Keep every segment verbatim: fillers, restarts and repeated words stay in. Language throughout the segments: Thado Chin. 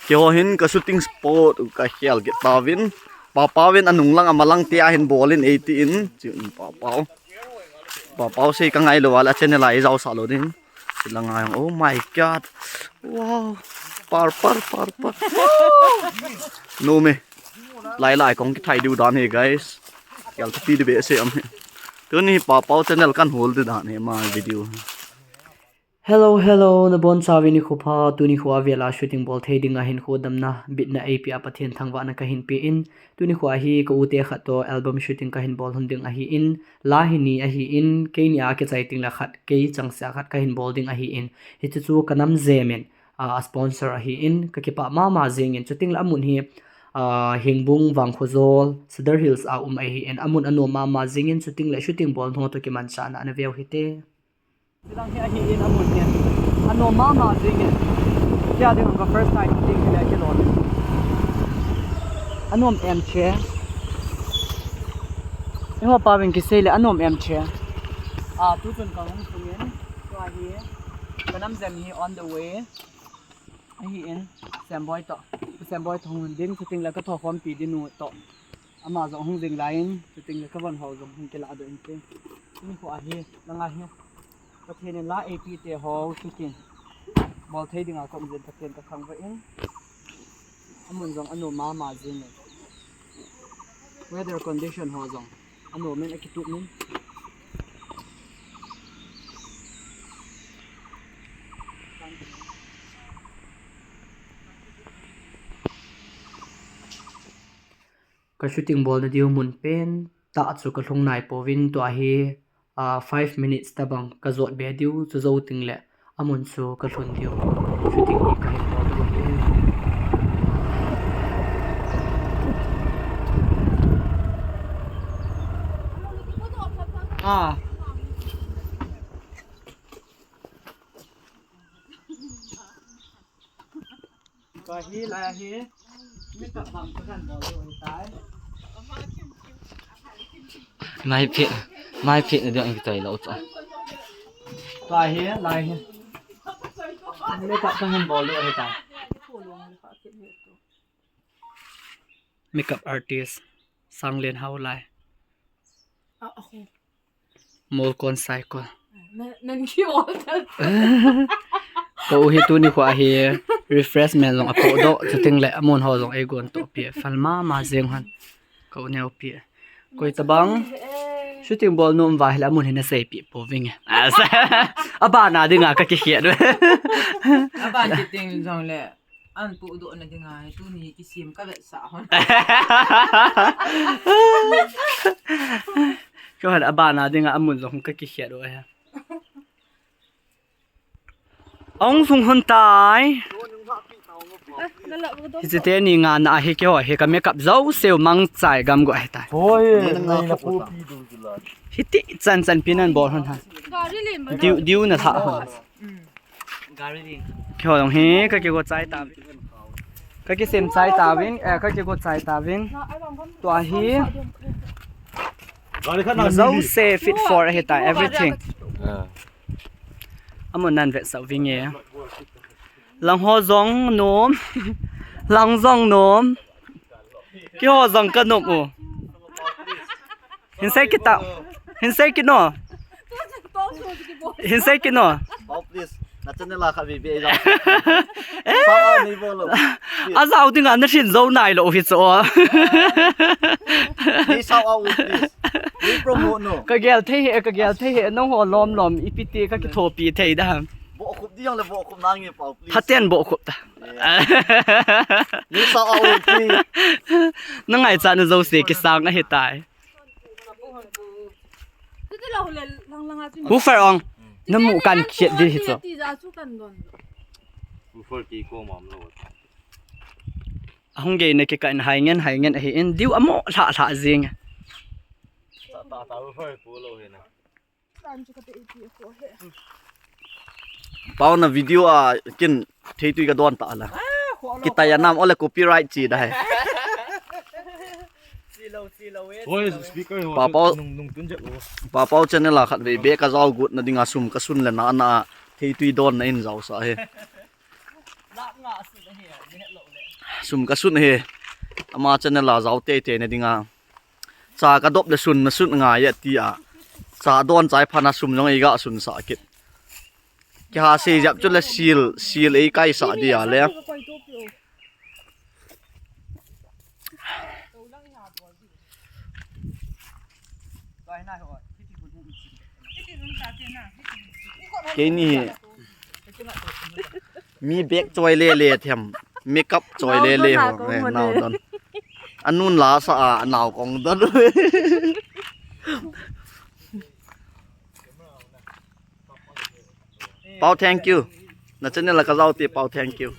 Keiho hin ka shooting spot u ka khel kit tauvin. Papau vin anung lang amalang tia hin bol in eitin. Chu in Papau. Papau sei ka ngai lou a le channel a i jao sa lou ding. Sila ngai, oh my God. Wow. Par, par, par, par. No me. Lai lai kong kithai diu dan hi, guys. Khel thupi di behseh um hi. Tuni Papau channel kan hol di dan hi ma video. Hello, hello, nabonchauvin nikho pha, tuni kho a vela shooting bol thei dinga hinkho damna, bitna eipea Pathen thangvahna kahin pe in, tuni kho a hi ka u te khat toh album shooting kahin bol hun ding ahin, la hi ni ahin, keini a kichai tengle khat, kei changseh a khat kahin bol ding ahin, hiche chu ka nam jem in, a, a sponsor ahin, ka kipah mama jeng in, chutengle amun hi, a, Hengbung, Vangkhojol, Sadar Hills a um ahin, amun anom mama jeng in, chutengle shooting bol ho toh kimanchahna ana veu hite. Sidang hi ahin amun hi. Anom mama jeng in. Tia ding ka first time ding le kilom. Anom em che. Eiho pa vin kisei le anom em che. A, tuchun ka hung sung in. Tua hi. Ka nam jem hi on the way. Ahin, Semboi toh. Semboi toh hung ding, chutengle ka thokhompi ding nu toh. Ama jong hung ding lai in, chutengle ka von ho jong hung kilah doh inte. Tuni kho a hi, langa hi. Pathen in la eipeh te ho, shooting bol thei dinga ka um jeh in Pathen ka thangvah in. Amun jong anom mama jeng in. Weather condition ho jong. Anom in akitup in. Ka shooting bolna diu mun pentah chu ka lhung nai pouvin tua hi, ah, five minutes tobang ka jot be diu chu jou tengle. Amun chu ka lhun diu. Shooting hi kahin bol diu ahi. Ah. Tua hi, lai hi. Makeup bang kahin bol diu ahitai. Mai phet, mai phet na ding ang kitai lou cha. Tua hi, lai hi. Makeup kahin bol diu ahitai. Makeup artist, Sanglen Haolai. Molkon Saikon. Ka u hi tuni kho a hi refreshment jong apoh doh, chutengle amun ho jong eigon toh pi. Fal mama jeng hon. Ka u neo pi. Koi tabang shooting bol nom uva hile amun hi nasei pi pouving e. Abana dinga ka kikhet. Aban kiting jongle. An pudoh na dinga, tuni kisem ka vetsah hon. Keiho abana dinga amun jong ka kikhet u ahi. Ahung sung hon tai. Hiche teni ngana ahi keiho hi ka makeup jouse u mangchai gam go ahitai. Hiti chan chan pi nan bol hon ha. Diu, diu na tha hon. Keiho jong hi ka kigo chai tauvin. Ka kisem chai tauvin, eh, ka kigo chai tauvin. Tua hi. Jouse fit for ahitai, everything. Amun nan vetsah uvinge. Lang ho jong nom. Lang jong nom. Keiho jong ka nom u. Hin sei kit ta. Hin sei kit no. Hin sei kit no. Pau, please. Na channel a khat veve ei jao. Eh? Shout out nei bol lou. Ajao dinga na hin jou nai lou hi chu. Nei shout out, please. Nei promote no. Ka gel thei hi, ka gel thei hi. Nangho lom lom ipi ti ka kithopi thei da ham. Bohkhup ding le bohkhup nange Pau, please. Phaten bohkhup ta. Nei shout out, please. Na ngaichat na jouse kisang ahitai. Hu fer ong. Na mu kan khiat di hi chu. Hu fer ki ko mam lo. Ahung gei na kikah in hai ngen, hai ngen ahi in diu amo lha lha jing. Ta, ta, ta, hu fer pu lo hi na. Pau na video a kin theitui ka don ta la. Kitai a nam ole copyright chi da hai. Papau, Papau channel a khat vei be ka jao gut na dinga sum ka sun le na na theitui don na in jao sa he. Sum kasun hi. Ama channel a jao teitei na dinga. Cha kadop le sun nasun ngai ati a. Cha don chai phat na sum jong eiga sunsah kit. Kiha sei jep chu le sil, sil eikaisah dia le. Keini hi mi bag choi lele them, makeup choi lele ho. Nao don, nao don. Anun la sa a, anao kong don. Pau, thank you. Na channel a kajao te, Pau, thank you.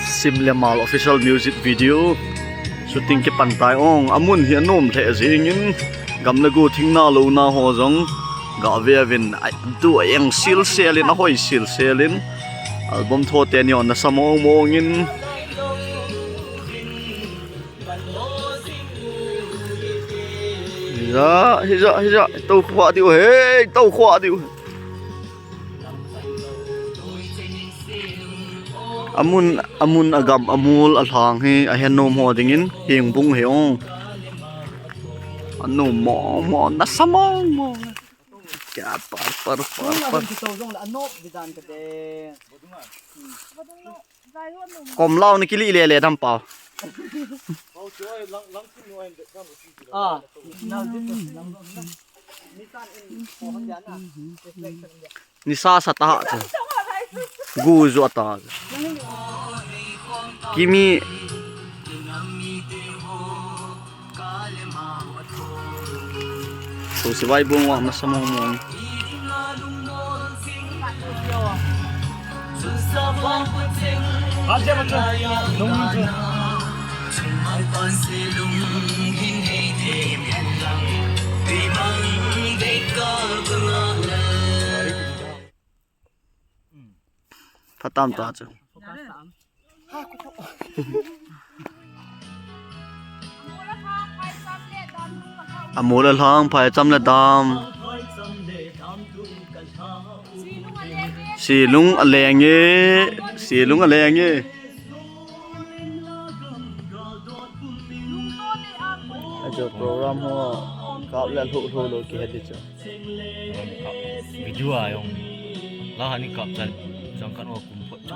Sim le Mal official music video shooting kipan tai ong. Amun hi anom lheh jingin, gam le go thingna louna ho jong gave uvin, adu a eng silsel in, ahoi silsel in, album tho teni on nasa mong mong in. Hija, hija, hija, tou khua diu, hey, tou khua diu. Amun, amun agam, amul, alhang hi ahen nom ho dingin, hingbung hi ong. Anom mong mong, nasa mong mong. Kya par, par, par, par. Kom lau ni kili le le dam Pau. Nisa sa ta chu. Gu ju ata. Kimi. So si vai bung wa nasa mong mong. Phatam ta chu. Amul alhang phaicham le dam. Silung aleng e, silung aleng e. Ajo program ho kap le lhu lhu lo kihe ti chu. Video a jong la hani kap chan jong kan o kum phot chu.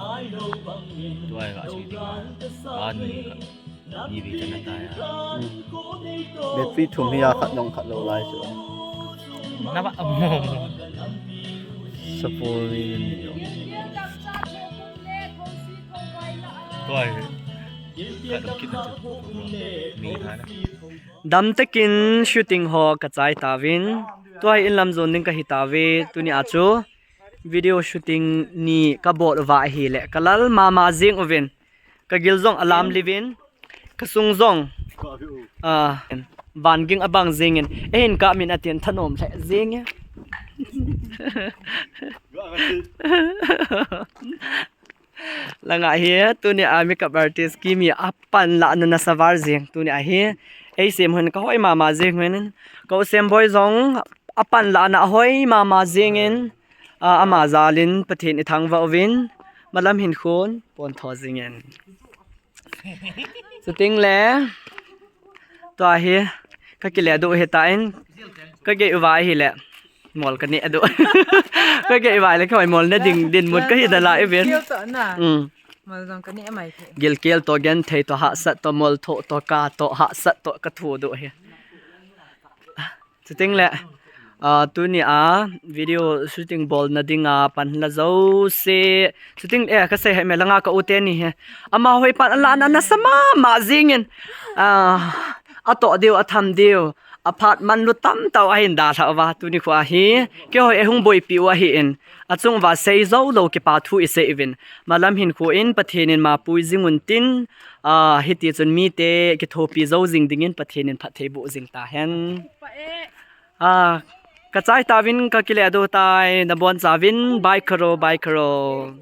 Tua ga si ti ma. La ni ka ni ve chan ta ya. Battery thum hi a khat jong khat lo lai chu. Na ba mo. Sapol ni ni jong. Tua hi. Khat jong kit na chu. Mi ha na. Damtakin shooting ho kachai tauvin, tua hi inlam jon ding kahi tauve, tuni a chu video shooting ni kabol uva ahile kalal mama jing uvin, kagil jong alam liuvin, kasung jong, ah, van ging abang jingin, eihin kap min atin thanom lheh jing e. Langa hi, tuni a makeup artist Kimi apan lahna nasa val jing. Tuni a hi, ei sem hun kahoi mama jing hun. Ka u Semboi jong apan lahna ahoi mama jingin, a, ama jalin Pathen ithangvah uvin, malam hin khun pon tho jingin. Chuting le, tua hi, kakile doh hitan, kagei uva ahile. Mol kaneh doh. Kagei uva le koi mol na ding, dinmun kahi dalai uvin. Kel to na. Mm. Mol jong kaneh mai the. Gilkel to, genthei to, hahsat to, mol tho to, ka to, hahsat to, kathu doh hi. Chuting le, ah, tuni a video shooting bolna dinga pan la jouse. Chuting, eh, kasei hei me langa ka u teni hi. Amaho hi pan alah na nasa mama jingin. Ah, atoh diu, atham diu. Aphat manlu tamtah ahin dalha uva, tuni khu ahi. Keiho eihung boipi u ahin. Achung uva seijou lou kipa thu isei uvin. Malam hin khu in Pathen in mapui jing untin. Ah, hiti chun mite kithopi jou jing dingin Pathen in phatthei boh jing tahen. Ah, kachai tauvin kakile doh tai, nabon chauvin, bye karo, bye karo.